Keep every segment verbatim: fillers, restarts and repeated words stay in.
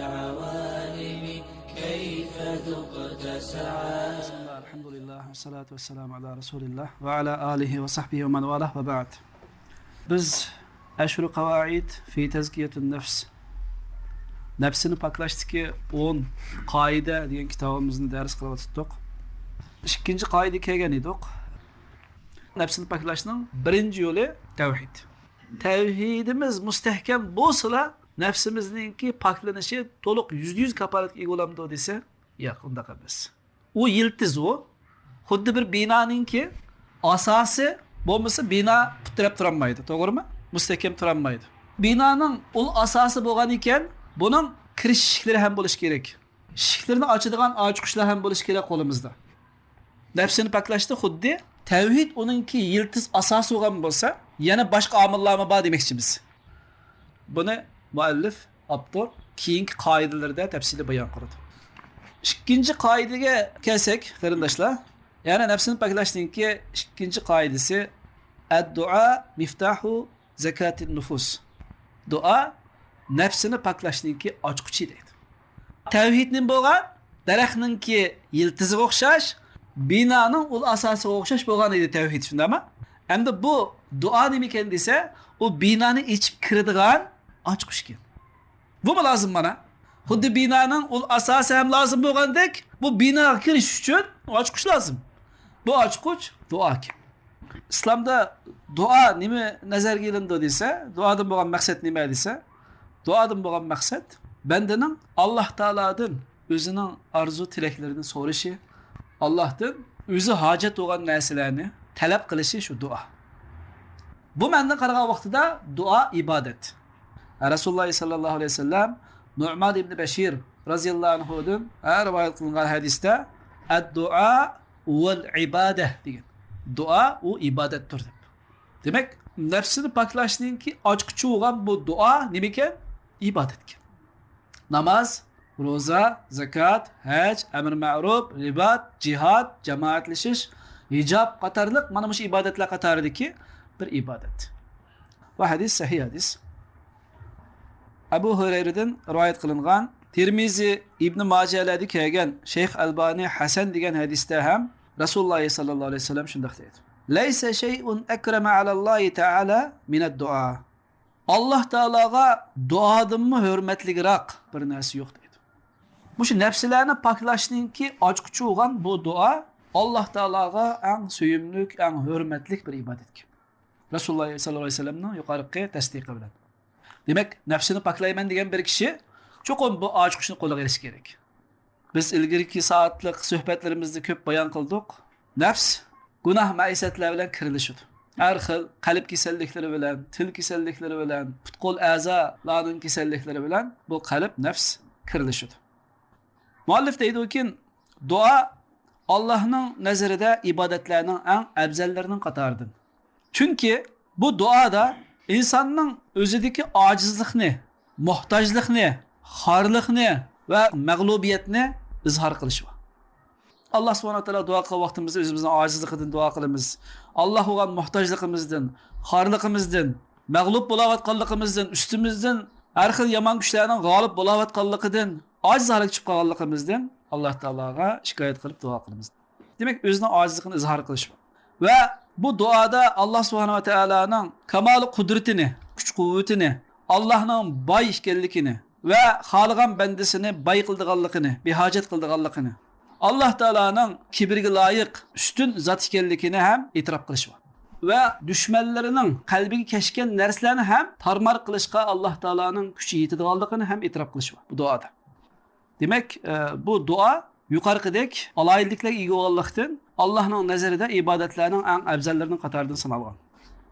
العوالم كيف ذقت سعادة. بسم الله، الحمد لله، والصلاة والسلام على رسول الله وعلى آله وصحبه ومن والاه، وبعد. بىز ئەشرۇ قاۋائىد فى تەزكىيەتۇن نەفس، نەپسىنى پاكلاشتىكى ئون قائىدە دېگەن كىتابىمىزنى دەرس قىلىۋاتاتتۇق. ئىككىنچى قائىدىگە كەلگەن ئىدۇق. نەپسىنى پاكلاشنىڭ بىرىنچى يولى تەۋھىد. تەۋھىدىمىز مۇستەھكەم بولسىلا، نەپسىمىزنىڭكى پاكلىنىشى تولۇق يۈزدە يۈز كاپالەتكە ئىگە بولامدۇ دېسە، ياق، ئۇنداق ئەمەس. ئۇ يىلتىز ئۇ. خۇددى بىر بىنانىڭكى ئاساسى بولمىسا، بىنا پۇت تىرەپ تۇرالمايدۇ، توغرىمۇ؟ مۇستەھكەم تۇرالمايدۇ. بىنانىڭ ئۇل ئاساسى بولغان ئىكەن، بۇنىڭ كىرىش ئىشىكلىرى ھەم بولۇشى كېرەك. ئىشىكلىرىنى ئاچىدىغان ئاچقۇچلار ھەم بولۇشى كېرەك قولىمىزدا. نەپسىنى پاكلاشتا خۇددى تەۋھىد ئۇنىڭكى يىلتىز ئاساسى بولغان بولسا، يەنە باشقا ئامىللارمۇ بار دېمەكچىمىز. بۇنى مۇئەللىف، ئاپتور كېيىنكى قائىدىلىرىدە تەپسىلىي بايان قىلىدۇ. ئىككىنچى قائىدىگە كەلسەك، قېرىنداشلار، يەنى نەپسىنى پاكلاشنىڭكى ئىككىنچى قائىدىسى، ئەددۇئا مىفتاھۇ زەكاتىن نۇفۇس. دۇئا نەپسىنى پاكلاشنىڭكى ئاچقۇچى دەيدۇ. تەۋھىد نېمە بولغان؟ دەرەخنىڭكى يىلتىزىغا ئوخشاش، بىنانىڭ ئۇل ئاساسىغا ئوخشاش بولغان ئىدى تەۋھىد، شۇنداقمۇ؟ ئەمدى بۇ دۇئا نېمىكەن دېسە، ئۇ بىنانى ئېچىپ كىرىدىغان ئاچقۇچ ئىكەن. بۇمۇ لازىم مانا. خۇددى بىنانىڭ ئۇل ئاساسى ھەم لازىم بولغاندەك، بۇ بىناغا كىرىش ئۈچۈن ئاچقۇچ لازىم. بۇ ئاچقۇچ دۇئا ئىكەن. ئىسلامدا دۇئا نېمە نەزەرگە ئېلىنىدۇ دېسە، دۇئادىن بولغان مەقسەت نېمە دېسە، دۇئادىن بولغان مەقسەت بەندىنىڭ ئاللاھ تائالادىن ئۆزىنىڭ ئارزۇ تىلەكلىرىنى سورىشى، ئاللاھتىن ئۆزى ھاجەت بولغان نەرسىلەرنى تەلەپ قىلىشى شۇ دۇئا. بۇ مەنىدىن قارىغان ۋاقتىدا دۇئا ئىبادەت. رەسۇلۇللاھ سەللەللاھۇ ئەلەيھى ۋەسەللەم نۇئمان ئىبنى بەشىر رازىياللاھۇ ئەنھۇدىن، ھە، رىۋايەت قىلىنغان ھەدىستە، «ئەددۇئا ۋەل ئىبادە» دېگەن. دۇئا ئۇ ئىبادەتتۇر دەپ. دېمەك، نەپسىنى پاكلاشنىڭكى ئاچقۇچى بولغان بۇ دۇئا نېمىكەن؟ ئىبادەتكەن. ناماز، روزا، زاكات، ھەج، ئەمر مەرۇپ، رىبات، جىھاد، جامائەتلىشىش، ھىجاب قاتارلىق مانا مۇشۇ ئىبادەتلەر قاتارىدىكى بىر ئىبادەت. بۇ ھەدىس سەھىھ ھەدىس. ئەبۇ ھۇرەيرىدىن رىۋايەت قىلىنغان، تىرمىزى، ئىبنى ماجەلەردە كەلگەن، شەيخ ئەلبانى ھەسەن دېگەن ھەدىستە ھەم رەسۇلۇللاھ سەللەللاھۇ ئەلەيھى ۋەسەللەم شۇنداق دەيدۇ، «لەيسە شەيئۇن ئەكرەمە ئەلەللاھى تەئالە مىنەد دۇئا.» ئاللاھ تائالاغا دۇئادىنمۇ ھۆرمەتلىكراق بىر نەرسە يوق دەيدۇ. مۇشۇ نەپسىلەرنى پاكلاشنىڭكى ئاچقۇچى بولغان بۇ دۇئا ئاللاھ تائالاغا ئەڭ سۆيۈملۈك، ئەڭ ھۆرمەتلىك بىر ئىبادەتكەن. رەسۇلۇللاھ سەللەللاھۇ ئەلەيھى ۋەسەللەمنىڭ يۇقىرىقى تەستىقى بىلەن. دېمەك، نەپسىنى پاكلايمەن دېگەن بىر كىشى چوقۇم بۇ ئاچقۇچنى قولىغا ئېلىشى كېرەك. بىز ئىلگىرىكى سائەتلىك سۆھبەتلىرىمىزدە كۆپ بايان قىلدۇق. نەپس گۇناھ مەئسىيەتلەر بىلەن كىرىلىشىدۇ. ھەر خىل قەلب كېسەللىكلىرى بىلەن، تىل كېسەللىكلىرى بىلەن، پۇت-قول ئەزالارنىڭ كېسەللىكلىرى بىلەن بۇ قەلب نەپس كىرىلىشىدۇ. مۇئەللىپ دەيدۇكى، دۇئا ئاللاھنىڭ نەزىرىدە ئىبادەتلەرنىڭ ئەڭ ئەۋزەللىرىنىڭ قاتارىدىن. چۈنكى بۇ دۇئادا ئىنساننىڭ ئۆزىدىكى ئاجىزلىقنى، موھتاجلىقنى، خارلىقنى ۋە مەغلۇبىيەتنى ئىزھار قىلىشى بار. ئاللاھ سۇبھانەھۇ ۋە تائالاغا دۇئا قىلغان ۋاقتىمىزدا ئۆزىمىزنىڭ ئاجىزلىقىدىن دۇئا قىلىمىز. ئاللاھقا بولغان موھتاجلىقىمىزدىن، خارلىقىمىزدىن، مەغلۇپ بولاۋاتقانلىقىمىزدىن، ئۈستىمىزدىن ھەر خىل يامان كۈچلەرنىڭ غالىب بولاۋاتقانلىقىدىن، ئاجىز ھالەتكە چۈشۈپ قالغانلىقىمىزدىن ئاللاھ تائالاغا شىكايەت قىلىپ دۇئا قىلىمىز. دېمەك، ئۆزىنىڭ ئاجىزلىقىنى ئىزھار قىلىش بار. ۋە بۇ دۇئادا ئاللاھ سۇبھانەھۇ ۋە تائالانىڭ كامالى قۇدرىتىنى، كۈچ-قۇۋۋىتىنى، ئاللاھنىڭ باي ئىكەنلىكىنى ۋە خالىغان بەندىسىنى باي قىلىدىغانلىقىنى، بىھاجەت قىلىدىغانلىقىنى، ئاللاھ تائالانىڭ كىبىرگە لايىق ئۈستۈن زات ئىكەنلىكىنى ھەم ئېتىراپ قىلىش بار. ۋە دۈشمەنلىرىنىڭ قەلبىگە كەچكەن نەرسىلەرنى ھەم تارمار قىلىشقا ئاللاھ تائالانىڭ كۈچى يېتىدىغانلىقىنى ھەم ئېتىراپ قىلىش بار بۇ دۇئادا. دېمەك، ئە، بۇ دۇئا يۇقىرىقىدەك ئالاھىدىلىكلەرگە ئىگە بولغانلىقتىن، ئاللاھنىڭ نەزىرىدە ئىبادەتلەرنىڭ ئەڭ ئەۋزەللىرىنىڭ قاتارىدىن سانالغان.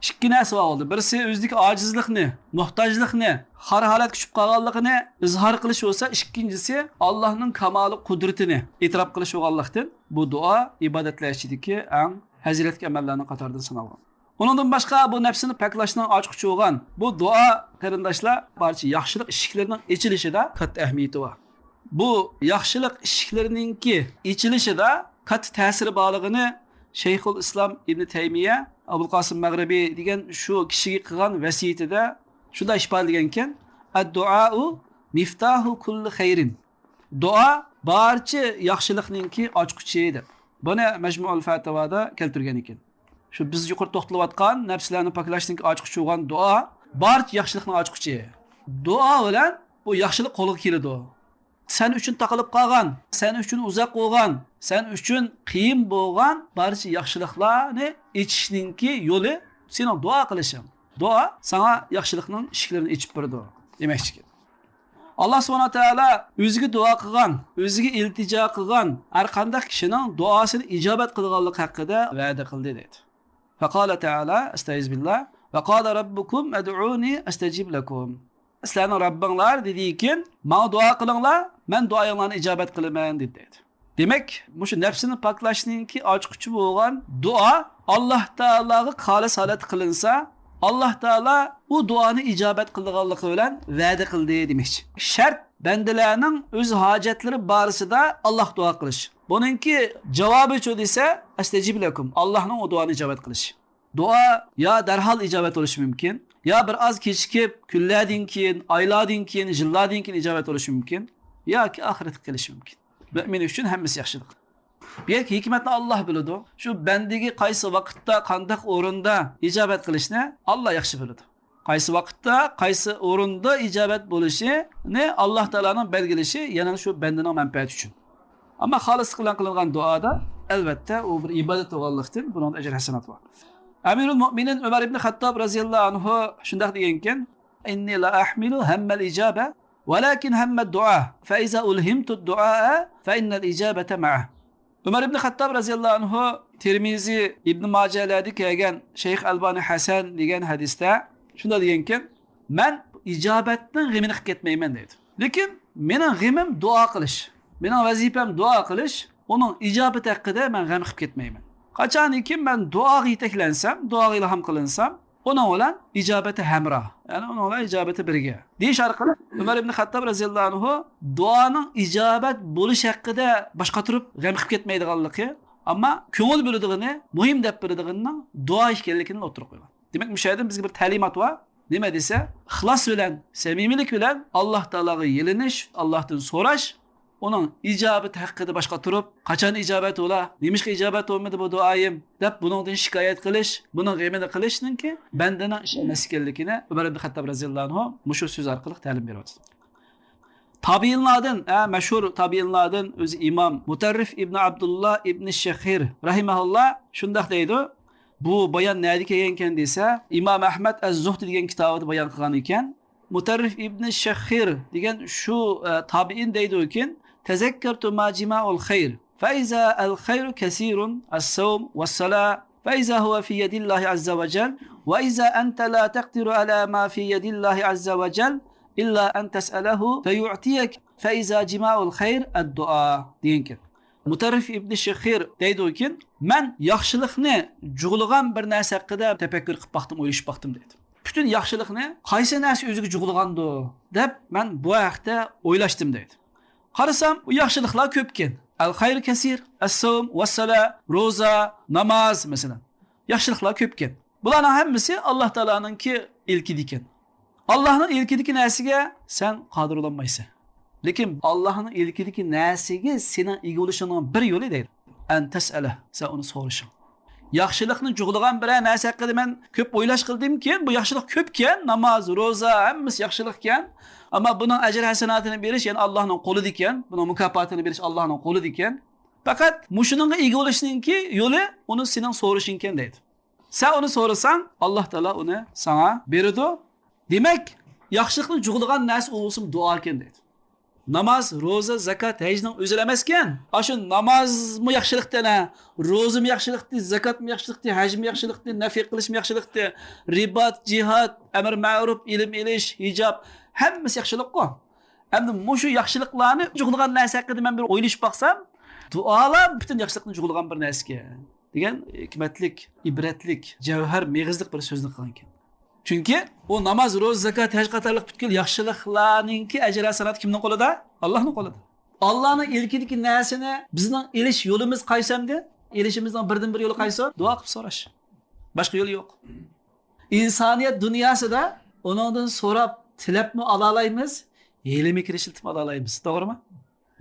ئىككى نەرسە بار بولدى. بىرسى ئۆزىدىكى ئاجىزلىقنى، موھتاجلىقنى، خار ھالەتكە چۈشۈپ قالغانلىقىنى ئىزھار قىلىش بولسا، ئىككىنچىسى ئاللاھنىڭ كامالى قۇدرىتىنى ئېتىراپ قىلىش بولغانلىقتىن، بۇ دۇئا ئىبادەتلەر ئىچىدىكى ئەڭ پەزىلەتلىك ئەمەللەرنىڭ قاتارىدىن سانالغان. ئۇنىڭدىن باشقا، بۇ نەپسىنى پاكلاشنىڭ ئاچقۇچى بولغان بۇ دۇئا، قېرىنداشلار، بارچە ياخشىلىق ئىشىكلىرىنىڭ ئېچىلىشىدا كاتتا ئەھمىيىتى بار. بۇ ياخشىلىق ئىشىكلىرىنىڭكى ئېچىلىشىدا كاتتا تەسىرى بارلىقىنى شەيخۇل ئىسلام ئىبنى تەيمىيە، ئابۇل قاسىم مەغرىبى دېگەن شۇ كىشىگە قىلغان ۋەسىيىتىدە شۇنداق ئىپادىلىگەنكەن، «ئەددۇئائۇ مفتاح كل خير. دۇئا بارچە ياخشىلىقنىڭكى ئاچقۇچى دەپ. بۇنى مەجمۇئۇل فەتىۋادا كەلتۈرگەن ئىكەن. شۇ بىز يۇقىرى توختىلىۋاتقان نەپسلەرنى پاكلاشنىڭكى ئاچقۇچى بولغان دۇئا بارچە ياخشىلىقنىڭ ئاچقۇچى. دۇئا بىلەن بۇ ياخشىلىق قولغا كېلىدۇ. سەن ئۈچۈن تاقىلىپ قالغان، سەن ئۈچۈن ئۇزاق بولغان، سەن ئۈچۈن قىيىن بولغان بارچە ياخشىلىقلارنى ئېچىشنىڭكى يولى سېنىڭ دۇئا قىلىشىڭ. دۇئا ساڭا ياخشىلىقنىڭ ئىشىكلىرىنى ئېچىپ بېرىدۇ دېمەكچىكەن. ئاللا سۇبھانەھۇ ۋە تائالا ئۆزىگە دۇئا قىلغان، ئۆزىگە ئىلتىجا قىلغان ھەر قانداق كىشىنىڭ دۇئاسىنى ئىجابەت قىلىدىغانلىقى ھەققىدە ۋەدە قىلدى دەيدۇ. فقال تعالى، أستعيذ بالله، وقال ربكم ادعوني أستجب لكم. سىلەرنىڭ رەببىڭلار دېدىكىن، ماڭا دۇئا قىلىڭلار، مەن دۇئايىڭلارنى ئىجابەت قىلىمەن دېدى دەيدۇ. دېمەك، مۇشۇ نەپسىنى پاكلاشنىڭكى ئاچقۇچى بولغان دۇئا ئاللا تائالاغا خالىس ھالەتتە قىلىنسا، ئاللا تائالا ئۇ دۇئانى ئىجابەت قىلىدىغانلىقى بىلەن ۋەدە قىلدى دېمەكچى. شەرت بەندىلەرنىڭ ئۆز ھاجەتلىرى بارىسىدا ئاللاغا دۇئا قىلىش. بۇنىڭكى جاۋابىچۇ دېسە، أستجب لكم، ئاللانىڭ ئۇ دۇئانى ئىجابەت قىلىشى. دۇئا يا دەرھال ئىجابەت بولۇشى مۇمكىن، يا بىر ئاز كېچىكىپ، كۈنلەردىن كېيىن، ئايلاردىن كېيىن، يىللاردىن كېيىن ئىجابەت بولۇشى مۇمكىن، ياكى ئاخىرەتكە قېلىشى مۇمكىن. مۆمىن ئۈچۈن ھەممىسى ياخشىلىق. بۇ يەردىكى ھېكمەتنى ئاللا بىلىدۇ. شۇ بەندىگە قايسى ۋاقىتتا، قانداق ئورۇندا ئىجابەت قىلىشنى ئاللا ياخشى بىلىدۇ. قايسى ۋاقىتتا، قايسى ئورۇندا ئىجابەت بولۇشىنى ئاللا تائالانىڭ بەلگىلىشى يەنە شۇ بەندىنىڭ مەنپەئەتى ئۈچۈن. ئەمما خالىسلىق بىلەن قىلىنغان دۇئادا، ئەلۋەتتە، ئۇ بىر ئىبادەت بولغانلىقتىن، بۇنىڭدا ئەجىر ھەسەنات بار. ئەمىرۇل مۆمىنىن ئۆمەر ئىبنى خەتتاب رەزىياللاھۇ ئەنھۇ شۇنداق دېگەنكەن، إني لأحمل هم الإجابة ولكن هم الدعاء، فإذا ألهمت الدعاء فإن الإجابة معه. ئۆمەر ئىبنى خەتتاب رەزىياللاھۇ ئەنھۇ تىرمىزى، ئىبنى ماجەلەردە كەلگەن، شەيخ ئەلبانى ھەسەن دېگەن ھەدىستە شۇنداق دېگەنكەن، مەن ئىجابەتنىڭ غېمىنى قىلىپ كەتمەيمەن دەيدۇ. لېكىن مېنىڭ غېمىم دۇئا قىلىش. مېنىڭ ۋەزىپەم دۇئا قىلىش. ئۇنىڭ ئىجابىتى ھەققىدە مەن غەم قىلىپ كەتمەيمەن. قاچانكى مەن دۇئاغا يېتەكلەنسەم، دۇئاغا ئىلھام قىلىنسام، ئۇنىڭ بىلەن ئىجابىتى ھەمراھ، يەنى ئۇنىڭ بىلەن ئىجابىتى بىرگە دېيىش ئارقىلىق ئۆمەر ئىبنى خەتتاب رەزىياللاھۇ ئەنھۇ دۇئانىڭ ئىجابەت بولۇش ھەققىدە باش قاتۇرۇپ غەم قىلىپ كەتمەيدىغانلىقى، ئەمما كۆڭۈل بۆلىدىغىنى، مۇھىم دەپ بىلىدىغىنىنىڭ دۇئا ئىكەنلىكىنى ئوتتۇرىغا قويغان. دېمەك، مۇشۇ يەردىن بىزگە بىر تەلىمات بار. نېمە دېسە، ئىخلاس بىلەن، سەمىمىيلىك بىلەن ئاللا تائالاغا يېلىنىش، ئاللادىن سوراش، ئۇنىڭ ئىجابىتى ھەققىدە باش قاتۇرۇپ، قاچان ئىجابەت بولا، نېمىشقا ئىجابەت بولمىدى بۇ دۇئايىم دەپ بۇنىڭدىن شىكايەت قىلىش، بۇنىڭ غېمىنى قىلىشنىڭكى بەندىنىڭ ئىشى ئەمەس ئىكەنلىكىنى ئۆمەر ئىبن خەتتاب رەزىياللاھۇ ئەنھۇ مۇشۇ سۆز ئارقىلىق تەلىم بېرىۋاتىدۇ. تابىئىنلاردىن، ھە، مەشھۇر تابىئىنلاردىن ئۆزى ئىمام مۇتەررىف ئىبنى ئابدۇللا ئىبنى شەخىر رەھىمەھۇللا شۇنداق دەيدۇ. بۇ بايان نەدە كەلگەنكەن دېسە، ئىمام ئەھمەد ئەز-زۇھد دېگەن كىتابىدا بايان قىلغان ئىكەن. مۇتەررىف ئىبنى شەخىر دېگەن شۇ، ئە، تابىئىن دەيدۇكىن، تەزەككەرتۇ ما جىمائۇل خەير، فەئىزا ئەل خەيرۇ كەسىرۇن، ئەس-سەۋم ۋەس-سالا، فەئىزا ھۇۋە فى يەدىللاھى ئەززە ۋە جەل، ۋەئىزا ئەنتە لا تەقدىرۇ ئەلا ما فى يەدىللاھى ئەززە ۋە جەل، ئىللا ئەن تەسئەلەھۇ فەيۇئتىيەك، فەئىزا جىمائۇل خەير ئەددۇئا دېگەنكەن. مۇتەررىف ئىبنى شېخىر دەيدۇكىن، مەن ياخشىلىقنى جۇغلىغان بىر نەرسە ھەققىدە تەپەككۇر قىلىپ باقتىم، ئويلىشىپ باقتىم دەيدۇ. پۈتۈن ياخشىلىقنى قايسى نەرسە ئۆزىگە جۇغلىغاندۇ دەپ مەن بۇ ھەقتە ئويلاشتىم دەيدۇ. قارىسام، بۇ ياخشىلىقلار كۆپكەن. ئەل خەير كەسىر، ئەس-سەۋم ۋەس-سالا، روزا، ناماز، مەسىلەن. ياخشىلىقلار كۆپكەن. بۇلارنىڭ ھەممىسى ئاللا تائالانىڭكى ئىلكىدىكەن. ئاللانىڭ ئىلكىدىكى نەرسىگە سەن قادىر بولالمايسەن. لېكىن ئاللانىڭ ئىلكىدىكى نەرسىگە سېنىڭ ئىگە بولۇشۇڭنىڭ بىر يولى دەيدۇ. ئەن تەسئەلە، سەن ئۇنى سورىشىڭ. ياخشىلىقنى جۇغلىغان بىرەر نەرسە ھەققىدە مەن كۆپ ئويلاش قىلدىمكىن، بۇ ياخشىلىق كۆپكەن، ناماز، روزا، ھەممىسى ياخشىلىقكەن. ئەمما بۇنىڭ ئەجىر ھەسەناتىنى بېرىش يەنە ئاللانىڭ قولىدىكەن، بۇنىڭ مۇكاپاتىنى بېرىش ئاللانىڭ قولىدىكەن. پەقەت مۇشۇنىڭغا ئىگە بولۇشنىڭكى يولى ئۇنى سېنىڭ سورىشىڭكەن دەيدۇ. سەن ئۇنى سورىساڭ، ئاللا تائالا ئۇنى ساڭا بېرىدۇ. دېمەك، ياخشىلىقنى جۇغلىغان نەرسە ئۇ بولسىمۇ دۇئاكەن دەيدۇ. ناماز، روزا، زاكات، ھەجنىڭ ئۆزىلا ئەمەسكەن. ئاشۇ نامازمۇ ياخشىلىقتەن، ھە، روزىمۇ ياخشىلىقتى، زاكاتمۇ ياخشىلىقتى، ھەجمۇ ياخشىلىقتى، نەفىقە قىلىشمۇ ياخشىلىقتى، رىبات، جىھاد، ئەمر مەرۇپ، ئىلىم ئېلىش، ھىجاب، ھەممىسى ياخشىلىققۇ. ئەمدى مۇشۇ ياخشىلىقلارنى جۇغلىغان نەرسە ھەققىدە مەن بىر ئويلىشىپ باقسام، دۇئالا پۈتۈن ياخشىلىقنى جۇغلىغان بىر نەرسىكەن دېگەن ھېكمەتلىك، ئىبرەتلىك، جەۋھەر مېغىزلىق بىر سۆزنى قىلغانىكەن. چۈنكى ئۇ ناماز، روزا، زاكات، ھەج قاتارلىق پۈتكۈل ياخشىلىقلارنىڭكى ئەجىر ھەسەناتى كىمنىڭ قولىدا؟ ئاللانىڭ قولىدا. ئاللانىڭ ئىلكىدىكى نەرسىنى بىزنىڭ ئېلىش يولىمىز قايسى ئەمدى؟ ئېلىشىمىزنىڭ بىردىنبىر يولى قايسى؟ دۇئا قىلىپ سوراش. باشقا يول يوق. ئىنسانىيەت دۇنياسىدا ئۇنىڭدىن سوراپ، تىلەپمۇ ئالالايمىز، ھىيلە-مىكىر ئىشلىتىپ ئالالايمىز، توغرىمۇ؟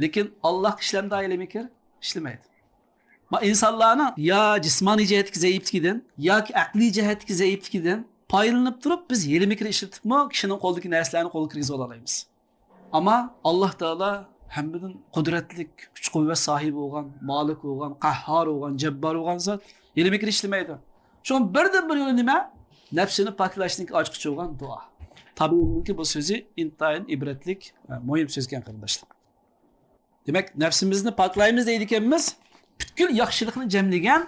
لېكىن ئاللاھقا ئىشلەمدۇ ھىيلە-مىكىر؟ ئىشلىمەيدۇ. ما ئىنسانلارنىڭ يا جىسمانىي جەھەتتىكى زەئىپلىكىدىن ياكى ئەقلىي جەھەتتىكى زەئىپلىكىدىن پايدىلىنىپ تۇرۇپ، بىز ھىيلە-مىكىر ئىشلىتىپمۇ كىشىنىڭ قولىدىكى نەرسىلەرنى قولغا كىرگۈزۈۋالالايمىز. ئەمما ئاللاھ تائالا ھەممىدىن قۇدرەتلىك، كۈچ-قۇۋۋەت ساھىبى بولغان، مالىك بولغان، قەھھار بولغان، جەببار بولغان زات ھىيلە-مىكىر ئىشلىمەيدۇ. شۇڭا بىردىنبىر يولى نېمە؟ نەپسىنى پاكلاشنىڭكى ئاچقۇچى بولغان دۇئا. تابىئىنىڭكى بۇ سۆزى ئىنتايىن ئىبرەتلىك، مۇھىم سۆزكەن، قېرىنداشلار. دېمەك، نەپسىمىزنى پاكلايمىز دەيدىكەنمىز، پۈتكۈل ياخشىلىقنى جەملىگەن،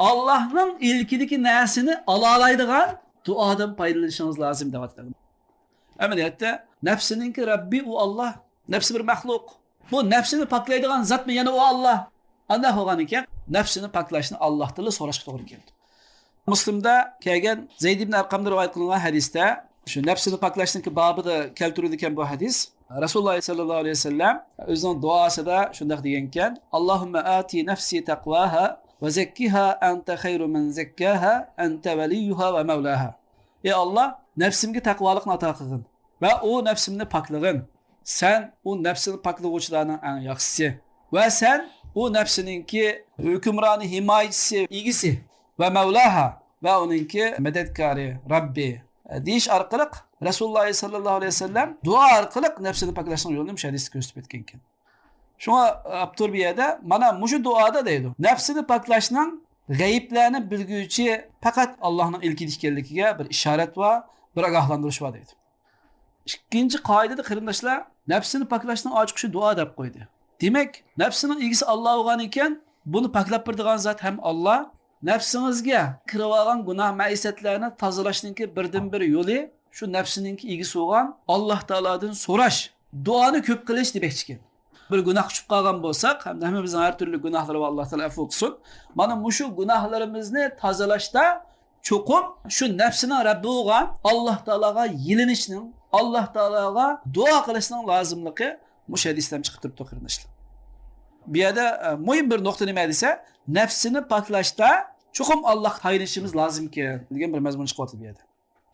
ئاللاھنىڭ ئىلكىدىكى نەرسىنى ئالالايدىغان دۇئادىن پايدىلىنىشىڭىز لازىم، دەۋاتىدۇ. ئەمەلىيەتتە، نەپسىنىڭكى رەببى ئۇ ئاللاھ، نەپسى بىر مەخلۇق. بۇ نەپسىنى پاكلايدىغان زاتمۇ يەنە ئۇ ئاللاھ؟ ئانداق بولغاندىكىن، نەپسىنى پاكلاشنى ئاللاھتىنلا سوراشقا توغرا كېلىدۇ. مۇسلىمدا كەلگەن زەيد ئىبن ئەرقەمدىن رىۋايەت قىلىنغان ھەدىستە، شۇ نەپسىنى پاكلاشنىڭكى بابىدا كەلتۈرۈلگەن بۇ ھەدىس. رەسۇلۇللاھ سەللەللاھۇ ئەلەيھى ۋەسەللەم ئۆزىنىڭ دۇئاسىدا شۇنداق دېگەنكەن، «اللهم آت نفسي تقواها وزكها أنت خير من زكاها أنت وليها ومولاها.» ئى ئاللاھ، نەپسىمگە تەقۋالىقنى ئاتا قىلغىن ۋە ئۇ نەپسىمنى پاكلىغىن. سەن ئۇ نەپسىنى پاكلىغۇچىلارنىڭ ئەڭ ياخشىسى ۋە سەن ئۇ نەپسىنىڭكى ھۆكۈمرانى، ھىمايىچىسى، ئىگىسى ۋە مەۋلاھا ۋە ئۇنىڭكى مەدەتكارى، رەببى دېيىش ئارقىلىق رەسۇلۇللاھ سەللەللاھۇ ئەلەيھى ۋەسەللەم دۇئا ئارقىلىق نەپسىنى پاكلاشنىڭ يولىنى مۇشۇ ھەدىستە كۆرسىتىپ ئۆتكەنكەن. شۇڭا ئاپتور بۇ يەردە مانا مۇشۇ دۇئادا دەيدۇ، نەپسىنى پاكلاشنىڭ غەيىبلەرنى بىلگۈچى پەقەت ئاللاھنىڭ ئىلكىدە ئىكەنلىكىگە بىر ئىشارەت بار، بىر ئاگاھلاندۇرۇش بار دەيدۇ. ئىككىنچى قائىدىدە، قېرىنداشلار، نەپسىنى پاكلاشنىڭ ئاچقۇچى دۇئا دەپ قويدى. دېمەك، نەپسىنىڭ ئىگىسى ئاللاھ بولغان ئىكەن، بۇنى پاكلاپ بېرىدىغان زات ھەم ئاللاھ. نەپسىڭىزگە كىرىۋالغان گۇناھ مەئسىيەتلەرنى تازىلاشنىڭكى بىردىنبىر يولى شۇ نەپسىنىڭكى ئىگىسى بولغان ئاللاھ تائالادىن سوراش، دۇئانى كۆپ قىلىش دېمەكچىكەن. بىر گۇناھقا چۈشۈپ قالغان بولساق، ھەمدە ھەممىمىزنىڭ ھەر تۈرلۈك گۇناھلىرى بار، ئاللاھ تائالا ئەپۇ قىلسۇن. مانا مۇشۇ گۇناھلىرىمىزنى تازىلاشتا چوقۇم شۇ نەپسىنىڭ رەببى بولغان ئاللاھ تائالاغا يېلىنىشنىڭ، ئاللاھ تائالاغا دۇئا قىلىشنىڭ لازىملىقى مۇشۇ ھەدىستىن چىقىپ تۇرۇپتۇ، قېرىنداشلار. بۇ يەردە، ئە، مۇھىم بىر نۇقتا نېمە دېسە، نەپسىنى پاكلاشتا چوقۇم ئاللاھقا تايىنىشىمىز لازىمكەن دېگەن بىر مەزمۇن چىقىۋاتىدۇ بۇ يەردە.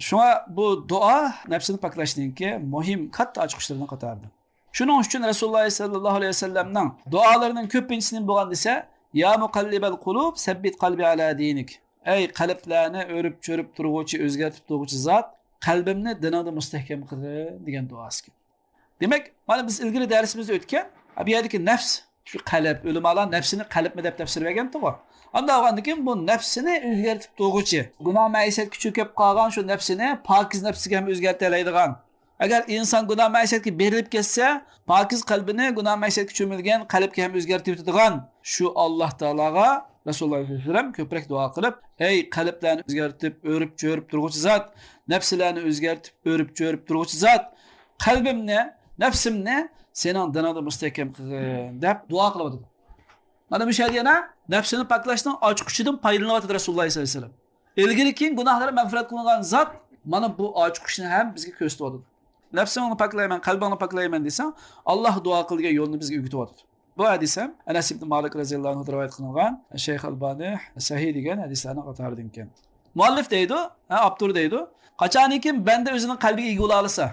شۇڭا بۇ دۇئا نەپسىنى پاكلاشنىڭكى مۇھىم كاتتا ئاچقۇچلىرىنىڭ قاتارىدىن. شۇنىڭ ئۈچۈن رەسۇلۇللاھ سەللەللاھۇ ئەلەيھى ۋەسەللەمنىڭ دۇئالىرىنىڭ كۆپىنچىسى نېمە بولغان دېسە، يا مۇقەللىبەل قۇلۇب، سەببىت قەلبى ئەلا دىنىك. ئەي قەلبلەرنى ئۆرۈپ-چۆرۈپ تۇرغۇچى، ئۆزگەرتىپ تۇرغۇچى زات، قەلبىمنى دىنىڭدا مۇستەھكەم قىلغىن دېگەن دۇئاسىكەن. دېمەك، مانا بىز ئىلگىرى دەرسىمىزدە ئۆتكەن، بۇ يەردىكى نەپس، شۇ قەلب، ئۆلىمالار نەپسىنى قەلبمۇ دەپ تەپسىر بەرگەنتىغۇ. ئانداق بولغاندىن كېيىن بۇ نەپسىنى ئۆزگەرتىپ تۇرغۇچى، گۇناھ مەئسىيەتكە چۆكۈپ قالغان شۇ نەپسىنى پاكىز نەپسىگە ھەم ئۆزگەرتەلەيدىغان، ئەگەر ئىنسان گۇناھ مەئسىيەتكە بېرىلىپ كەتسە، پاكىز قەلبىنى گۇناھ مەئسىيەتكە چۆمۈلگەن قەلبكە ھەم ئۆزگەرتىۋېتىدىغان شۇ ئاللاھ تائالاغا رەسۇلۇللاھ سەللەللاھۇ ئەلەيھى ۋەسەللەم كۆپرەك دۇئا قىلىپ، ئەي قەلبلەرنى ئۆزگەرتىپ، ئۆرۈپ-چۆرۈپ تۇرغۇچى زات، نەپسلەرنى ئۆزگەرتىپ، ئۆرۈپ-چۆرۈپ تۇرغۇچى زات، قەلبىمنى، نەپسىمنى سېنىڭ دىنىڭدا مۇستەھكەم قىلغىن دەپ دۇئا قىلىۋاتىدۇ. مانا مۇشۇ يەردە يەنە نەپسىنى پاكلاشنىڭ ئاچقۇچىدىن پايدىلىنىۋاتىدۇ رەسۇلۇللاھ سەللەللاھۇ ئەلەيھى ۋەسەللەم. ئىلگىرى كېيىن گۇناھلىرى مەغپىرەت قىلىنغان زات مانا بۇ ئاچقۇچنى ھەم بىزگە كۆرسىتىۋاتىدۇ. نەپسىڭنى پاكلايمەن، قەلبىڭنى پاكلايمەن دېسەڭ، ئاللاھ دۇئا قىل دېگەن يولنى بىزگە ئۆگىتىۋاتىدۇ. بۇ ھەدىس ھەم ئەنەس ئىبن مالىك رەزىياللاھۇ ئەنھۇ رىۋايەت قىلىنغان، شەيخ ئەلبانى سەھىھ دېگەن ھەدىسلەرنىڭ قاتارىدىكەن. مۇئەللىپ دەيدۇ، ھە، ئاپتور دەيدۇ، قاچانكى بەندە ئۆزىنىڭ قەلبىگە ئىگە بولالىسا،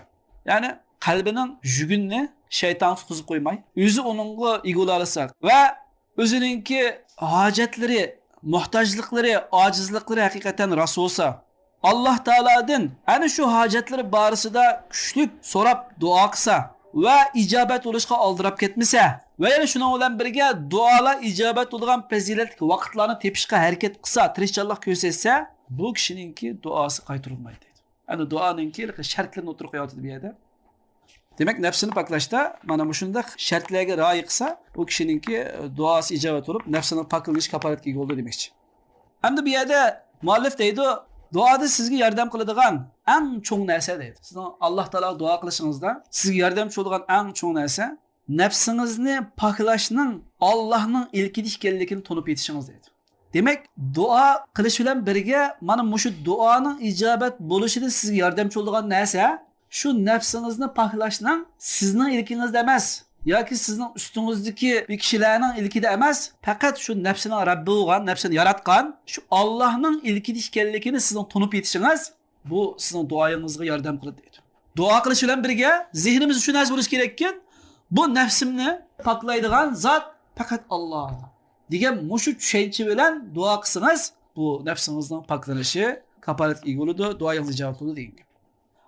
يەنى قەلبىنىڭ يۈكىنى شەيتان تۇتقۇزۇپ قويماي، ئۆزى ئۇنىڭغا ئىگە بولالىسا ۋە ئۆزىنىڭكى ھاجەتلىرى، موھتاجلىقلىرى، ئاجىزلىقلىرى ھەقىقەتەن راست بولسا، ئاللاھ تائالادىن ئەنە شۇ ھاجەتلىرى بارىسىدا كۈچلۈك سوراپ دۇئا قىلسا ۋە ئىجابەت بولۇشقا ئالدىراپ كەتمىسە ۋە يەنە شۇنىڭ بىلەن بىرگە دۇئالار ئىجابەت بولىدىغان پەزىلەتلىك ۋاقىتلارنى تېپىشقا ھەرىكەت قىلسا، تىرىشچانلىق كۆرسەتسە، بۇ كىشىنىڭكى دۇئاسى قايتۇرۇلمايدۇ دەيدۇ. ئەنە دۇئانىڭكى شەرتلىرىنى ئوتتۇرىغا قويۇۋاتىدۇ بۇ يەردە. دېمەك، نەپسىنى پاكلاشتا مانا مۇشۇنداق شەرتلەرگە رىئايە قىلسا، ئۇ كىشىنىڭكى دۇئاسى ئىجابەت بولۇپ، نەپسىنىڭ پاكلىنىشى كاپالەتكە ئىگە بولىدۇ دېمەكچى. ئەمدى بۇ يەردە مۇئەللىپ دەيدۇ، دۇئادا سىزگە ياردەم قىلىدىغان ئەڭ چوڭ نەرسە دەيدۇ. سىزنىڭ ئاللاھ تائالاغا دۇئا قىلىشىڭىزدا سىزگە ياردەمچى بولىدىغان ئەڭ چوڭ نەرسە نەپسىڭىزنى پاكلاشنىڭ ئاللاھنىڭ ئىلكىدە ئىكەنلىكىنى تونۇپ يېتىشىڭىز دەيدۇ. دېمەك، دۇئا قىلىش بىلەن بىرگە مانا مۇشۇ دۇئانىڭ ئىجابەت بولۇشىدا سىزگە ياردەمچى بولىدىغان نەرسە شۇ نەپسىڭىزنى پاكلاشنىڭ سىزنىڭ ئىلكىڭىزدە ئەمەس ياكى سىزنىڭ ئۈستىڭىزدىكى بىر كىشىلەرنىڭ ئىلكىدە ئەمەس، پەقەت شۇ نەپسىنىڭ رەببى بولغان، نەپسىنى ياراتقان شۇ ئاللاھنىڭ ئىلكىدە ئىكەنلىكىنى سىزنىڭ تونۇپ يېتىشىڭىز، بۇ سىزنىڭ دۇئايىڭىزغا ياردەم قىلىدۇ دەيدۇ. دۇئا قىلىش بىلەن بىرگە زېھنىمىزدە شۇ نەرسە بولۇشى كېرەككىن، بۇ نەپسىمنى پاكلايدىغان زات پەقەت ئاللا دېگەن مۇشۇ چۈشەنچە بىلەن دۇئا قىلسىڭىز، بۇ نەپسىڭىزنىڭ پاكلىنىشى كاپالەتكە ئىگە بولىدۇ، دۇئايىڭىز ئىجابەت بولىدۇ دېگەن گەپ.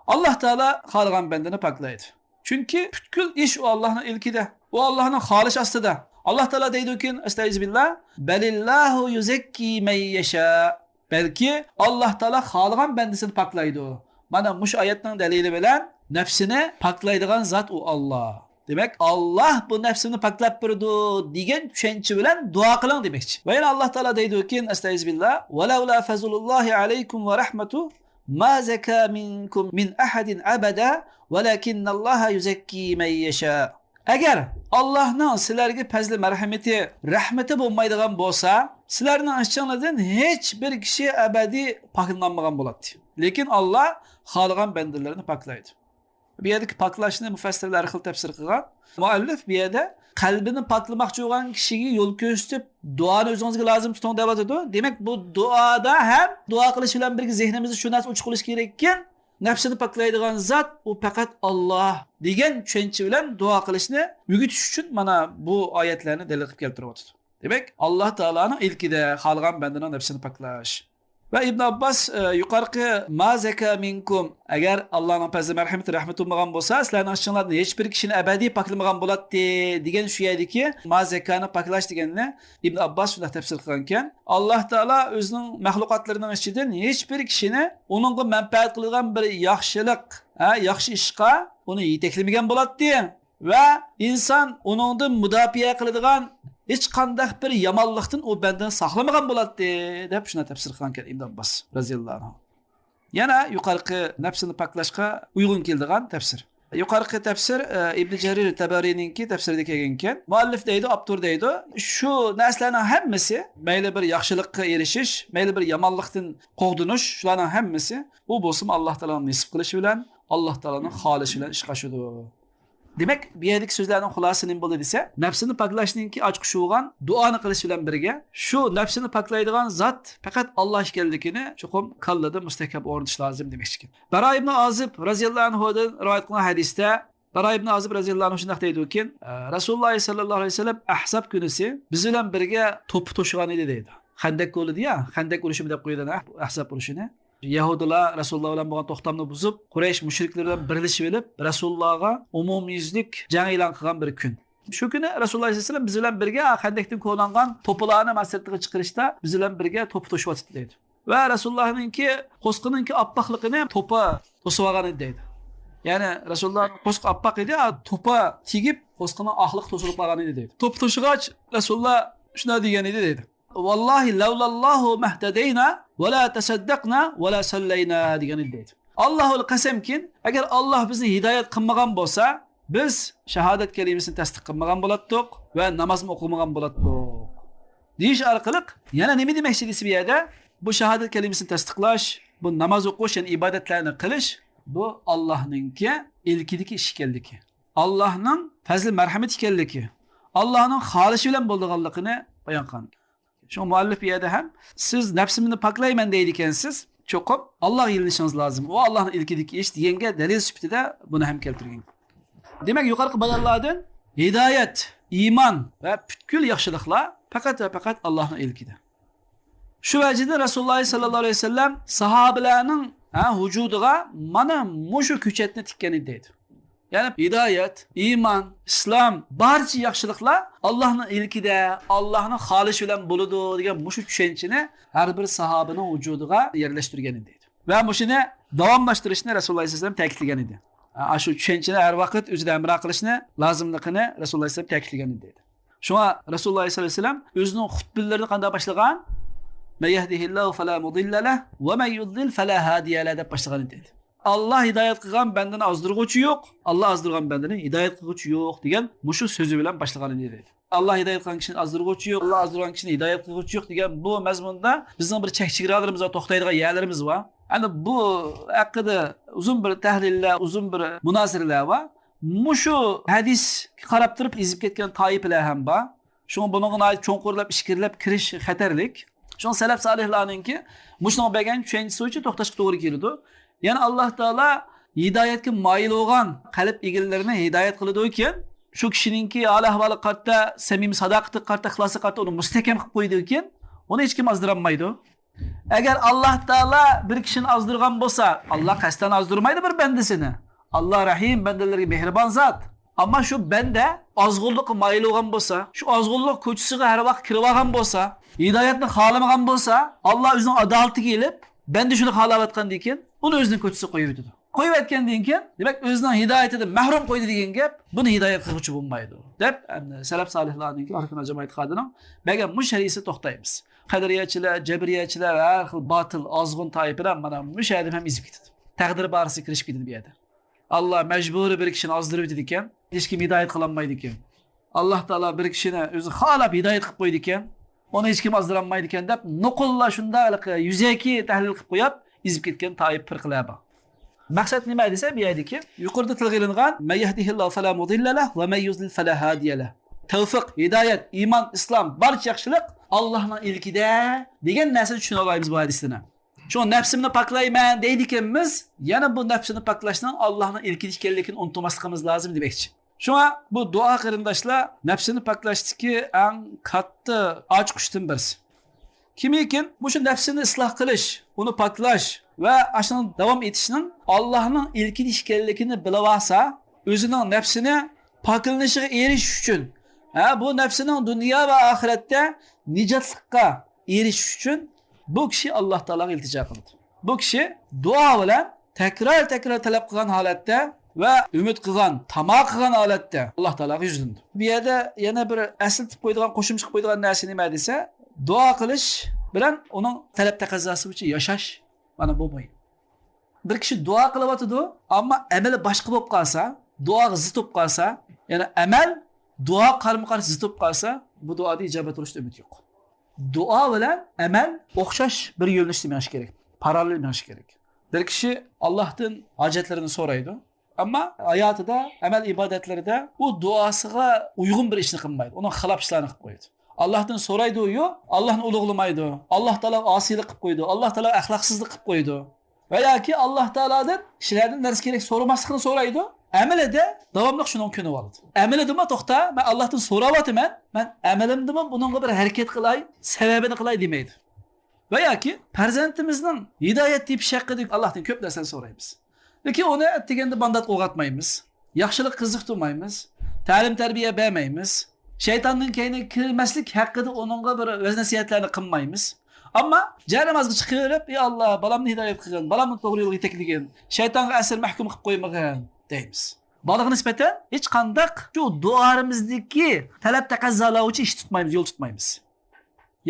ئاللا تائالا خالىغان بەندىنى پاكلايدۇ. چۈنكى پۈتكۈل ئىش ئۇ ئاللانىڭ ئىلكىدە، ئۇ ئاللانىڭ خالىشى ئاستىدا. ئاللا تائالا دەيدۇكىن، ئەستەئىزۇبىللا، بەلىللاھۇ يۇزەككى مەن يەشا. بەلكى ئاللا تائالا خالىغان بەندىسىنى پاكلايدۇ. مانا مۇشۇ ئايەتنىڭ دەلىلى بىلەن نەپسىنى پاكلايدىغان زات ئۇ ئاللا. دېمەك، ئاللا بۇ نەپسىمنى پاكلاپ بېرىدۇ دېگەن چۈشەنچە بىلەن دۇئا قىلىڭ دېمەكچى. ۋە يەنە ئاللا تائالا دەيدۇكىن، ئەستەئىزۇبىللا، ۋەلەۋلا فەزلۇللاھى ئەلەيكۇم ۋە رەھمەتۇ ما زەكا مىنكۇم مىن ئەھەدىن ئەبەدا ۋەلەكىننەللاھە يۇزەككى مەن يەشا. ئەگەر ئاللاھنىڭ سىلەرگە پەزلى مەرھىمىتى، رەھمىتى بولمايدىغان بولسا، سىلەرنىڭ ئىچىڭلاردىن ھېچ بىر كىشى ئەبەدىي پاكلىنالمىغان بولاتتى. لېكىن ئاللا خالىغان بەندىلىرىنى پاكلايدۇ. بۇ يەردىكى پاكلاشنى مۇفەسسىرلەر ھەر خىل تەپسىر قىلغان. مۇئەللىپ بۇ يەردە قەلبىنى پاكلىماقچى بولغان كىشىگە يول كۆرسىتىپ، دۇئانى ئۆزىڭىزگە لازىم تۇتۇڭ دەۋاتىدۇ. دېمەك، بۇ دۇئادا ھەم دۇئا قىلىش بىلەن بىرگە زېھنىمىزدە شۇ نەرسە ئۇچۇق بولۇشى كېرەككىن، نەپسىنى پاكلايدىغان زات ئۇ پەقەت ئاللا دېگەن چۈشەنچە بىلەن دۇئا قىلىشنى ئۆگىتىش ئۈچۈن مانا بۇ ئايەتلەرنى دەلىل قىلىپ كەلتۈرۈۋاتىدۇ. دېمەك، ئاللا تائالانىڭ ئىلكىدە خالىغان بەندىنىڭ نەپسىنى پاكلاش. ۋە ئىبن ئابباس، ئە، يۇقىرىقى ما زەكا مىنكۇم، ئەگەر ئاللانىڭ پەزلى مەرھىمىتى رەھمىتى بولمىغان بولسا، سىلەرنىڭ ئىچىڭلاردىن ھېچ بىر كىشىنى ئەبەدىي پاكلىمىغان بولاتتى دېگەن شۇ يەردىكى ما زەكانى پاكلاش دېگەننى ئىبن ئابباس شۇنداق تەپسىر قىلغانكەن، ئاللا تائالا ئۆزىنىڭ مەخلۇقاتلىرىنىڭ ئىچىدىن ھېچ بىر كىشىنى ئۇنىڭغا مەنپەئەت قىلىدىغان بىر ياخشىلىق، ھە، ياخشى ئىشقا ئۇنى يېتەكلىمىگەن بولاتتى. ۋە ئىنسان ئۇنىڭدىن مۇداپىئە قىلىدىغان ھېچقانداق بىر يامانلىقتىن ئۇ بەندىنى ساقلىمىغان بولاتتى، دەپ شۇنداق تەپسىر قىلغانكەن ئىبن ئابباس رەزىياللاھۇ ئەنھۇ. يەنە يۇقىرىقى نەپسىنى پاكلاشقا ئۇيغۇن كېلىدىغان تەپسىر. يۇقىرىقى تەپسىر، ئە، ئىبن جەرىر تەبەرىنىڭكى تەپسىرىدە كەلگەنكەن. مۇئەللىپ دەيدۇ، ئاپتور دەيدۇ، شۇ نەرسىلەرنىڭ ھەممىسى، مەيلى بىر ياخشىلىققا ئېرىشىش، مەيلى بىر يامانلىقتىن قوغدىنىش، شۇلارنىڭ ھەممىسى ئۇ بولسىمۇ ئاللا تائالانىڭ نېسىپ قىلىشى بىلەن، ئاللا تائالانىڭ خالىشى بىلەن ئىشقا ئاشىدۇ. دېمەك، بۇ يەردىكى سۆزلەرنىڭ خۇلاسىسى نېمە بولدى دېسە، نەپسىنى پاكلاشنىڭكى ئاچقۇچى بولغان دۇئانى قىلىش بىلەن بىرگە، شۇ نەپسىنى پاكلايدىغان زات پەقەت ئاللا ئىكەنلىكىنى چوقۇم كاللىدا مۇستەھكەم ئورنىتىش لازىم دېمەكچىكەن. بەرا ئىبنى ئازىب رەزىياللاھۇ ئەنھۇدىن رىۋايەت قىلىنغان ھەدىستە، بەرا ئىبنى ئازىب رەزىياللاھۇ ئەنھۇ شۇنداق دەيدۇكىن، رەسۇلۇللا سەللەللاھۇ ئەلەيھى ۋەسەللەم ئەھزاب كۈنىسى بىز بىلەن بىرگە توپا توشۇغان ئىدى دەيدۇ. خەندەك بولىدۇ يا، خەندەك ئۇرۇشى دەپ قويىدۇ ئەھزاب ئۇرۇشىنى. يەھۇدىيلار رەسۇلۇللا بىلەن بولغان توختامنى بۇزۇپ، قۇرەيش مۇشرىكلىرى بىلەن بىرلىشىپ ئېلىپ، رەسۇلۇللاغا ئومۇميۈزلۈك جەڭ ئېلان قىلغان بىر كۈن. شۇ كۈنى رەسۇلۇللا ئەلەيھىسسالام بىز بىلەن بىرگە خەندەكتىن كولانغان توپىلارنى مانا سىرتىغا چىقىرىشتا بىز بىلەن بىرگە توپا توشۇۋاتىدۇ دەيدۇ. ۋە رەسۇلۇللانىڭكى قورسىقىنىڭكى ئاپئاقلىقىنى توپا توسۇۋالغان ئىدى دەيدۇ. يەنى رەسۇلۇللا قورسىقى ئاپئاق ئىدى، توپا تېگىپ قورسىقىنىڭ ئاقلىقى توسۇلۇپ قالغان ئىدى دەيدۇ. توپا توشۇغاچ رەسۇلۇللا شۇنداق دېگەن ئىدى دەيدۇ. ۋاللاھى لەۋلاللاھۇ مەھتەدەينا ۋەلا تەسەددەقنا ۋەلا سەللەينا دېگەن ئىدى دەيدۇ. ئاللاھۇ قەسەمكىن، ئەگەر ئاللاھ بىزنى ھىدايەت قىلمىغان بولسا، بىز شاھادەت كەلىمىسىنى تەستىق قىلمىغان بولاتتۇق ۋە نامازمۇ ئوقۇمىغان بولاتتۇق. دېيىش ئارقىلىق يەنە نېمە دېمەكچى دېسە بۇ يەردە، بۇ شاھادەت كەلىمىسىنى تەستىقلاش، بۇ ناماز ئوقۇش، يەنى ئىبادەتلەرنى قىلىش، بۇ ئاللاھنىڭكى ئىلكىدىكى ئىش ئىكەنلىكى، ئاللاھنىڭ پەزلى مەرھەمىتى ئىكەنلىكى، ئاللاھنىڭ خالىشى بىلەن بولىدىغانلىقىنى بايان قىلغان. شۇڭا مۇئەللىپ بۇ يەردە ھەم سىز نەپسىمنى پاكلايمەن دەيدىكەنسىز، چوقۇم ئاللاھقا يېلىنىشىڭىز لازىم. ئۇ ئاللاھنىڭ ئىلكىدىكى ئىش دېگەنگە دەلىل سۈپىتىدە بۇنى ھەم كەلتۈرگەن. دېمەك، يۇقىرىقى بايانلاردىن ھىدايەت، ئىمان ۋە پۈتكۈل ياخشىلىقلار پەقەت ۋە پەقەت ئاللاھنىڭ ئىلكىدە. شۇ ۋەجىدىن رەسۇلۇللا سەللەللاھۇ ئەلەيھى ۋەسەللەم ساھابىلەرنىڭ، ھە، ۋۇجۇدىغا مانا مۇشۇ كۆچەتنى تىككەن ئىدى دەيدۇ. يەنى ھىدايەت، ئىمان، ئىسلام، بارچە ياخشىلىقلار ئاللاھنىڭ ئىلكىدە، ئاللاھنىڭ خالىشى بىلەن بولىدۇ دېگەن مۇشۇ چۈشەنچىنى ھەر بىر ساھابىنىڭ ۋۇجۇدىغا يەرلەشتۈرگەن ئىدى. ۋە مۇشۇنى داۋاملاشتۇرۇشنى رەسۇلۇللا ئەلەيھىسسالام تەكىتلىگەن ئىدى. ئاشۇ چۈشەنچىنى ھەر ۋاقىت ئۆزىدە ھەمراھ قىلىشنى لازىملىقىنى رەسۇلۇللا ئەلەيھىسسالام تەكىتلىگەن ئىدى. شۇڭا رەسۇلۇللا سەللەللاھۇ ئەلەيھى ۋەسەللەم ئۆزىنىڭ خۇتبىلىرىنى قانداق باشلىغان؟ مەن يەھدىھىللاھۇ فەلا مۇدىللە لەھ ۋە مەن يۇدلىل فەلا ھادىيە لەھ دەپ باشلىغان ئىدى. ئاللا ھىدايەت قىلغان بەندىنى ئازدۇرغۇچى يوق، ئاللا ئازدۇرغان بەندىنى ھىدايەت قىلغۇچى يوق دېگەن مۇشۇ سۆزى بىلەن باشلىغان ئىدى. ئاللا ھىدايەت قىلغان كىشىنى ئازدۇرغۇچى يوق، ئاللا ئازدۇرغان كىشىنى ھىدايەت قىلغۇچى يوق دېگەن بۇ مەزمۇندا بىزنىڭ بىر چەك چېگرالىرىمىز بار، توختايدىغان يەرلىرىمىز بار. ئەنە بۇ ھەققىدە ئۇزۇن بىر تەھلىللەر، ئۇزۇن بىر مۇنازىرىلەر بار. مۇشۇ ھەدىسكە قاراپ تۇرۇپ ئېزىپ كەتكەن تائىپىلەر ھەم بار. شۇڭا بۇنىڭغا ناھايىتى چوڭقۇرلاپ، ئىچكىرىلەپ كىرىش خەتەرلىك. شۇڭا سەلەف سالىھلارنىڭكى مۇشۇنىڭغا بەرگەن چۈشەنچىسى بويىچە توختاشقا توغرا كېلىدۇ. يەنى ئاللا تائالا ھىدايەتكە مايىل بولغان قەلب ئىگىلىرىنى ھىدايەت قىلىدۇكەن، شۇ كىشىنىڭكى ھال-ئەھۋالىغا قارىتا، سەمىمىي ساداقىتىگە قارىتا، ئىخلاسىغا قارىتا ئۇنى مۇستەھكەم قىلىپ قويىدىكەن، ئۇنى ھېچكىم ئازدۇرالمايدۇ. ئەگەر ئاللا تائالا بىر كىشىنى ئازدۇرغان بولسا، ئاللا قەستەن ئازدۇرمايدۇ بىر بەندىسىنى. ئاللا رەھىم، بەندىلىرىگە مېھرىبان زات. ئەمما شۇ بەندە ئازغۇنلۇققا مايىل بولغان بولسا، شۇ ئازغۇنلۇق كوچىسىغا ھەر ۋاقىت كىرىۋالغان بولسا، ھىدايەتنى خالىمىغان بولسا، ئاللا ئۆزىنىڭ ئادالىتىگە ئېلىپ، بەندە شۇنى خالاۋاتقاندىكىن، ئۇنى ئۆزىنىڭ كوچىسىغا قويۇۋېتىدۇ. قويۇۋەتكەندىن كېيىن، دېمەك، ئۆزىنىڭ ھىدايىتىدىن مەھرۇم قويدى دېگەن گەپ، بۇنى ھىدايەت قىلغۇچى بولمايدۇ، دەپ، ئەمدى سەلەپ سالىھلارنىڭكى، ئەھلى سۈننە جامائەت ئېتىقادىنىڭ بەرگەن مۇشۇ شەرھىسىدە توختايمىز. قەدرىيەچىلەر، جەبرىيەچىلەر، ھەر خىل باتىل، ئازغۇن تائىپىلەر مانا مۇشۇ يەردىن ھەم ئېزىپ كېتىدۇ. تەقدىر بارىسىغا كىرىشىپ كېتىدۇ بۇ يەردە. ئاللا مەجبۇرىي بىر كىشىنى ئازدۇرۇۋېتىدىكەن، ھېچكىم ھىدايەت قىلالمايدىكەن. ئاللا تائالا بىر كىشىنى ئۆزى خالاپ ھىدايەت قىلىپ قويىدىكەن، ئۇنى ھېچكىم ئازدۇرالمايدىكەن دەپ، نوقۇللا شۇنداق يۈزەكى تەھلىل قىلىپ قويۇپ، ئېزىپ كەتكەن تائىپ پىرقىلەر بار. مەقسەت نېمە دېسە، بۇ يەردىكى يۇقىرىدا تىلغا ئېلىنغان، مەن يەھدىھىللاھۇ فەلا مۇدىللە لەھ ۋە مەن يۇزلىل فەلا ھادىيە لەھ. تەۋفىق، ھىدايەت، ئىمان، ئىسلام، بارچە ياخشىلىق ئاللانىڭ ئىلكىدە دېگەن نەرسىنى چۈشىنىۋالايمىز بۇ ھەدىستىن. شۇڭا نەپسىمنى پاكلايمەن دەيدىكەنمىز، يەنە بۇ نەپسىنى پاكلاشنىڭ ئاللانىڭ ئىلكىدە ئىكەنلىكىنى ئۇنتۇماسلىقىمىز لازىم دېمەكچى. شۇڭا بۇ دۇئا، قېرىنداشلار، نەپسىنى پاكلاشتىكى ئەڭ كاتتا ئاچقۇچتىن بىرسى. كىمكى مۇشۇ نەپسىنى ئىسلاھ قىلىش، ئۇنى پاكلاش ۋە ئاشۇنىڭ داۋام ئېتىشنىڭ ئاللانىڭ ئىلكىدە ئىكەنلىكىنى بىلىۋالسا، ئۆزىنىڭ نەپسىنى پاكلىنىشىغا ئېرىشىش ئۈچۈن، ھە، بۇ نەپسىنىڭ دۇنيا ۋە ئاخىرەتتە نىجاتلىققا ئېرىشىش ئۈچۈن بۇ كىشى ئاللا تائالاغا ئىلتىجا قىلىدۇ. بۇ كىشى دۇئا بىلەن تەكرار-تەكرار تەلەپ قىلغان ھالەتتە ۋە ئۈمىد قىلغان، تاما قىلغان ھالەتتە ئاللا تائالاغا يۈزلىنىدۇ. بۇ يەردە يەنە بىر ئەسلىتىپ قويىدىغان، قوشۇمچە قىلىپ قويىدىغان نەرسە نېمە دېسە، دۇئا قىلىش بىلەن ئۇنىڭ تەلەپ تەقەززاسى بويىچە ياشاش، مانا بۇ مۇھىم. بىر كىشى دۇئا قىلىۋاتىدۇ، ئەمما ئەمىلى باشقا بولۇپ قالسا، دۇئاغا زىت بولۇپ قالسا، يەنى ئەمەل دۇئا قارىمۇ قارشى زىت بولۇپ قالسا، بۇ دۇئادا ئىجابەت بولۇشتا ئۈمىد يوق. دۇئا بىلەن ئەمەل ئوخشاش بىر يۆنىلىشتە مېڭىش كېرەك، پاراللېل مېڭىش كېرەك. بىر كىشى ئاللاھتىن ھاجەتلىرىنى سورايدۇ، ئەمما ھاياتىدا، ئەمەل ئىبادەتلىرىدە ئۇ دۇئاسىغا ئۇيغۇن بىر ئىشنى قىلمايدۇ، ئۇنىڭ خىلاپ ئىشلارنى قىلىپ قويىدۇ. ئاللاھتىن سورايدۇ-يۇ، ئاللاھنى ئۇلۇغلىمايدۇ، ئاللاھ تائالاغا ئاسىيلىق قىلىپ قويىدۇ، ئاللاھ تائالاغا ئەخلاقسىزلىق قىلىپ قويىدۇ. ۋە ياكى ئاللاھ تائالادىن كىشىلەردىن نەرسە كېرەك سورىماسلىقنى سورايدۇ. ئەمىلىدە داۋاملىق شۇنىڭغا كۆنۈۋالىدۇ. ئەمىلىدىمۇ توختا، مەن ئاللاھتىن سوراۋاتىمەن، مەن ئەمىلىمدىمۇ بۇنىڭغا بىر ھەرىكەت قىلاي، سەۋەبىنى قىلاي دېمەيدۇ. ۋە ياكى پەرزەنتىمىزنىڭ ھىدايەت تېپىشى ھەققىدە ئاللاھتىن كۆپ نەرسىنى سورايمىز. لېكىن ئۇنى ئەتىگەندە بامدات ئويغاتمايمىز. ياخشىلىق قىزىقتۇرمايمىز. تەلىم تەربىيە بەرمەيمىز. شەيتاننىڭ كەينىگە كىرمەسلىك ھەققىدە ئۇنىڭغا بىر ۋەز نەسىھەتلەرنى قىلمايمىز. ئەمما جەنامازغا چىقىۋېرىپ، ئى ئاللا، بالامنى ھىدايەت قىلغىن، بالامنى توغرا يولغا يېتەكلىگىن، شەيتانغا ئەسىر مەھكۇم قىلىپ قويمىغىن دەيمىز. بالىغا نىسبەتەن ھېچقانداق شۇ دۇئالىرىمىزدىكى تەلەپ تەقەززالار بويىچە ئىش تۇتمايمىز، يول تۇتمايمىز.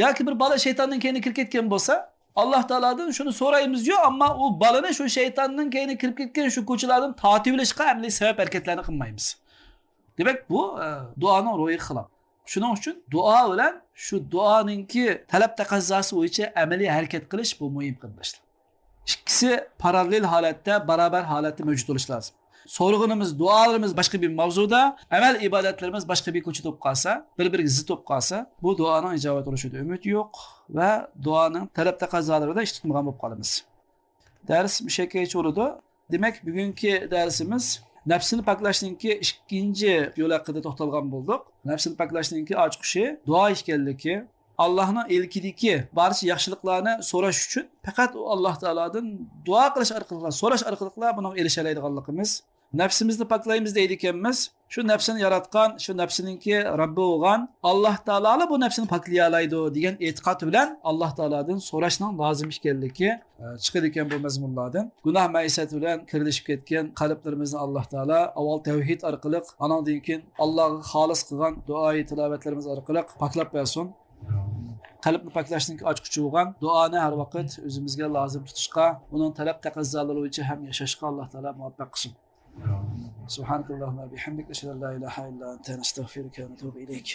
ياكى بىر بالا شەيتاننىڭ كەينىگە كىرىپ كەتكەن بولسا، ئاللاھ تائالادىن شۇنى سورايمىزيۇ، ئەمما ئۇ بالىنى شۇ شەيتاننىڭ كەينىگە كىرىپ كەتكەن شۇ كوچىلاردىن تارتىۋېلىشقا ئەمەلىي سەۋەب ھەرىكەتلەرنى قىلمايمىز. دېمەك، بۇ، ئە، دۇئانىڭ روھىغا خىلاپ. شۇنىڭ ئۈچۈن دۇئا بىلەن شۇ دۇئانىڭكى تەلەپ تەقەززاسى بويىچە ئەمەلىي ھەرىكەت قىلىش بۇ مۇھىم، قېرىنداشلار. ئىككىسى پاراللېل ھالەتتە، بارابەر ھالەتتە مەۋجۇت بولۇشى لازىم. سورىغىنىمىز، دۇئالىرىمىز باشقا بىر ماۋزۇدا، ئەمەل ئىبادەتلىرىمىز باشقا بىر كوچىدا بولۇپ قالسا، بىر-بىرىگە زىت بولۇپ قالسا، بۇ دۇئانىڭ ئىجابەت بولۇشىدا ئۈمىد يوق ۋە دۇئانىڭ تەلەپ تەقەززالىرىدا ئىش تۇتمىغان بولۇپ قالىمىز. دەرس مۇشۇ يەرگىچە بولىدۇ. دېمەك، بۈگۈنكى دەرسىمىز نەپسىنى پاكلاشنىڭكى ئىككىنچى يولى ھەققىدە توختالغان بولدۇق. نەپسىنى پاكلاشنىڭكى ئاچقۇچى دۇئا ئىكەنلىكى، ئاللاھنىڭ ئىلكىدىكى بارچە ياخشىلىقلارنى سوراش ئۈچۈن پەقەت ئۇ ئاللاھ تائالادىن دۇئا قىلىش ئارقىلىقلا، سوراش ئارقىلىقلا بۇنىڭغا ئېرىشەلەيدىغانلىقىمىز. نەپسىمىزنى پاكلايمىز دەيدىكەنمىز. شۇ نەپسىنى ياراتقان، شۇ نەپسىنىڭكى رەببى بولغان ئاللاھ تائالالا بۇ نەپسىنى پاكلىيالايدۇ دېگەن ئېتىقاد بىلەن ئاللاھ تائالادىن سوراشنىڭ لازىم ئىكەنلىكى، ئە، چىقىدىكەن بۇ مەزمۇنلاردىن. گۇناھ مەئسىيەت بىلەن كىرلىشىپ كەتكەن قەلبلىرىمىزنى ئاللاھ تائالا ئاۋۋال تەۋھىد ئارقىلىق، ئانىڭدىن كېيىن ئاللاھقا خالىس قىلغان دۇئايى تىلاۋەتلىرىمىز ئارقىلىق پاكلاپ بەرسۇن. قەلبنى پاكلاشنىڭكى ئاچقۇچى بولغان دۇئانى ھەر ۋاقىت ئۆزىمىزگە لازىم تۇتۇشقا، ئۇنىڭ تەلەپ تەقەززالىرى بويىچە ھەم ياشاشقا ئاللاھ تائالا مۇۋەپپەق قىلسۇن. سبحانك اللهم وبحمدك، نشهد أن لا إله إلا أنت، نستغفرك ونتوب إليك.